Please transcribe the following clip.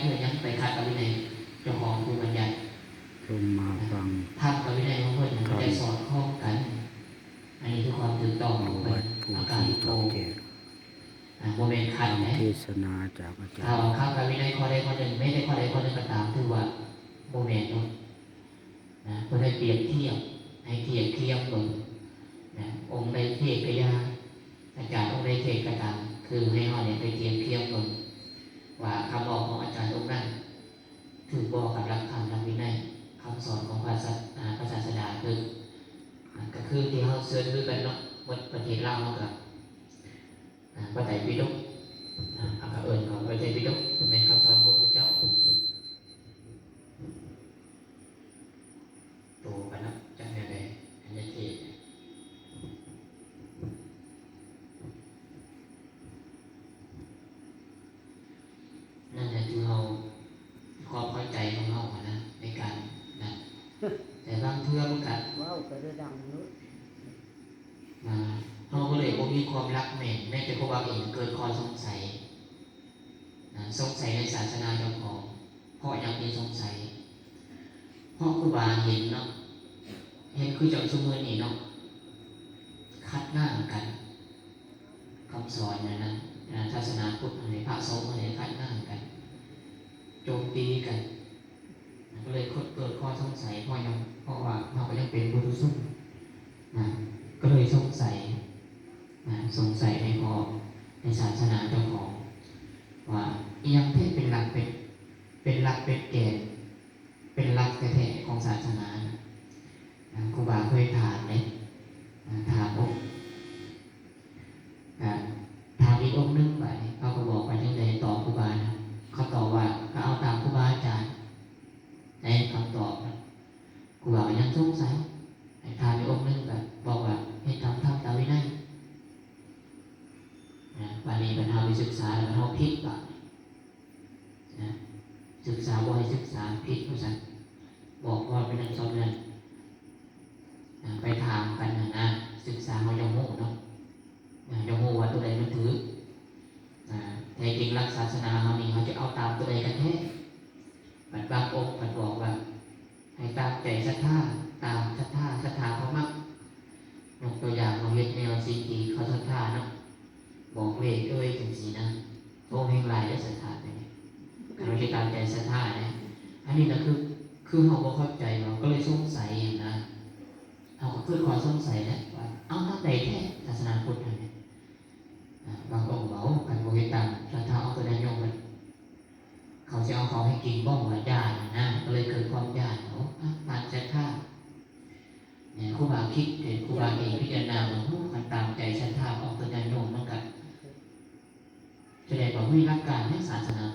ເຮັດຫຍັງໄປຂັດກັບວິໄນເຈົ້າຂອງຜູ້ບັນຍັດ? ຈົ່ງມາຟັງ ທຳກັບວິໄນຂອງເພິ່ນມັນຈະສອດຄ່ອງກັນ. ອັນນີ້ຄືຄວາມຖືກຕ້ອງຂອງເພິ່ນ. ອາການໂກ ອ່າ ບໍ່ແມ່ນຂັດເດ້ ເທດສະນາຈາກອາຈານ. ຖ້າວ່າຂັດກັບວິໄນຂໍ້ໃດຂໍ້ໜຶ່ງ, ແມ້ແຕ່ຂໍ້ໃດຂໍ້ໜຶ່ງກໍຕາມ, ຖືວ່າບໍ່ແມ່ນເນາະ. ນະ ເພິ່ນໃຫ້ປຽບທຽບ, ໃຫ້ທຽບທຽມເບິ່ງນະ, ອົງໃດເທດກະຢ່າ, ອາຈານອົງໃດເທດກະຕາມ, ຄືໃຫ້ເຮົານີ້ໄປທຽບທຽມເບິ່ງວ່າຄຳເວົ້າຂອງອາຈານອົງນັ້ນຖືກບໍ່ກັບຫຼັກທຳ, ຫຼັກວິໄນ, ຄຳສອນຂອງພະສາ ອາ ພະສາສະດາ. ຄື ນະ ກະຄືທີ່ເຮົາເຊື່ອຖືກັນເນາະ, ໝົດປະເທດລາວເຮົາກະ ອາ ພະໄຕປິດົກ ອາ ເຂົາເອີ້ນເຂົາພະໄຕປິດົກ ແມ່ນຄຳສອນຂອງພະເຈົ້າ ໂຕກັນນະ ຈັກແນວໃດ ອັນຍະເທດ ນັ້ນແຫຼະ ຄືເຮົາ ຄວາມເຂົ້າໃຈຂອງເຮົາຫັ້ນນະ ໃນການນັ້ນ ແຕ່ບາງເທື່ອມັນກະ ເວົ້າໄປເດີ ດັງເດີ. ນະ ເຮົາກໍເລີຍບໍ່ມີຄວາມຫຼັກແໜ້ນ, ແມ້ແຕ່ຄູບາເອງເກີດຂໍ້ສົງໄສນະ, ສົງໄສໃນສາສະໜາເຈົ້າຂອງ. ເພາະຫຍັງຈຶ່ງສົງໄສ? ເພາະຄູບາເຫັນເນາະ, ເຫັນຄືຈັ່ງຊຸມື້ນີ້ເນາະ, ຂັດໜ້າກັນ, ຄຳສອນນັ້ນນະ, ນະ ສາສະໜາພຸດໃຫ້ ພະສົງໃຫ້ ຂັດໜ້າກັນ, ໂຈມຕີກັນ. ກໍເລີຍເກີດຂໍ້ສົງໄສ ເພາະຫຍັງ? ເພາະວ່າເຮົາກໍຍັງເປັນປຸຖຸຊົນນະ, ກໍເລີຍສົງໄສນະ, ສົງໄສໃນຂອງ ໃນສາສະໜາເຈົ້າຂອງ ວ່າອີ່ຫຍັງແທ້ເປັນຫຼັກ ເປັນ ເປັນຫຼັກເປັນແກນ ເປັນຫຼັກແທ້ໆຂອງສາສະໜາ. ນະ ຄູບາເຄີຍຖາມເດ້, ນະ ຖາມອົງ ກະຖາມອີກອົງໜຶ່ງ ບາດນີ້ເຂົາກໍບອກວ່າຈັ່ງໃດຕໍ່ຄູບານະ? ເຂົາຕອບວ່າ ກໍເອົາຕາມຄູບາອາຈານ. ໃນຄຳຕອບນະ ຄູບາກໍຍັງສົງໄສ, ໃຫ້ຖາມອີກອົງໜຶ່ງ ກໍບອກວ່າ ເຮັດຕາມທຳຕາມວິໄນ. ນະ ບາດນີ້ບັດເຮົາໄປສຶກສາແລ້ວ ບັດເຮົາຜິດບາດນີ້ ນະ ສຶກສາບໍ່ໃຫ້ສຶກສາ ຜິດວ່າຊັ້ນ, ບອກວ່າເປັນນັ້ນສອນນັ້ນ. ນະ ໄປຖາມກັນຫັ້ນນະ, ສຶກສາເຮົາຢາກຮູ້ເນາະ, ນະ ຢາກຮູ້ວ່າຕົວໃດມັນຖືກ. ນະ ແທ້ຈິງຫຼັກສາສະໜາເຮົານີ້ ເຮົາຈະເອົາຕາມຕົວໃດກັນແທ້? ບັດບາງອົງເພິ່ນບອກວ່າ ໃຫ້ຕາມໃຈສັດທາ, ຕາມສັດທາ, ສັດທາເຂົາມັກ. ຍົກຕົວຢ່າງ ເຮົາເຮັດແນວສິ່ງທີ່ເຂົາສັດທາເນາະ, ບອກເລກເອີຍ ຈັ່ງຊີ້ນະ. ໂອ້ ແຮ່ງຫຼາຍເດ້ສັດທານີ້, ຄັນວ່າເຮັດຕາມໃຈສັດທາເດ້. ອັນນີ້ນະ ຄື ຄືເຮົາບໍ່ເຂົ້າໃຈ ເຮົາກໍເລີຍສົງໄສຫັ້ນນະ. ເຮົາກໍເກີດຄວາມສົງໄສແຫຼະວ່າ ເອົ້າ ທາງໃດແທ້ສາສະໜາພຸດຫັ້ນ? ອາ ບາງອົງເວົ້າ ຄັນບໍ່ເຮັດຕາມສັດທາອອກຕົນຍາດໂຍມ ເຂົາຊິເອົາເຂົ້າໃຫ້ກິນບໍ່ ວ່າຢ້ານນະ, ກໍເລີຍເກີດຄວາມຢ້ານ. ໂອ້ ອາ ຕາມສັດທາ. ແມ່ນຄູບາຄິດ ເຫັນຄູບາເອງພິຈາລະນາເບິ່ງ ໂອ້ ຄັນຕາມໃຈສັດທາອອກຕົນຍາດໂຍມ ມັນກະສະແດງວ່າມີຫຼັກການໃນສາສະໜາ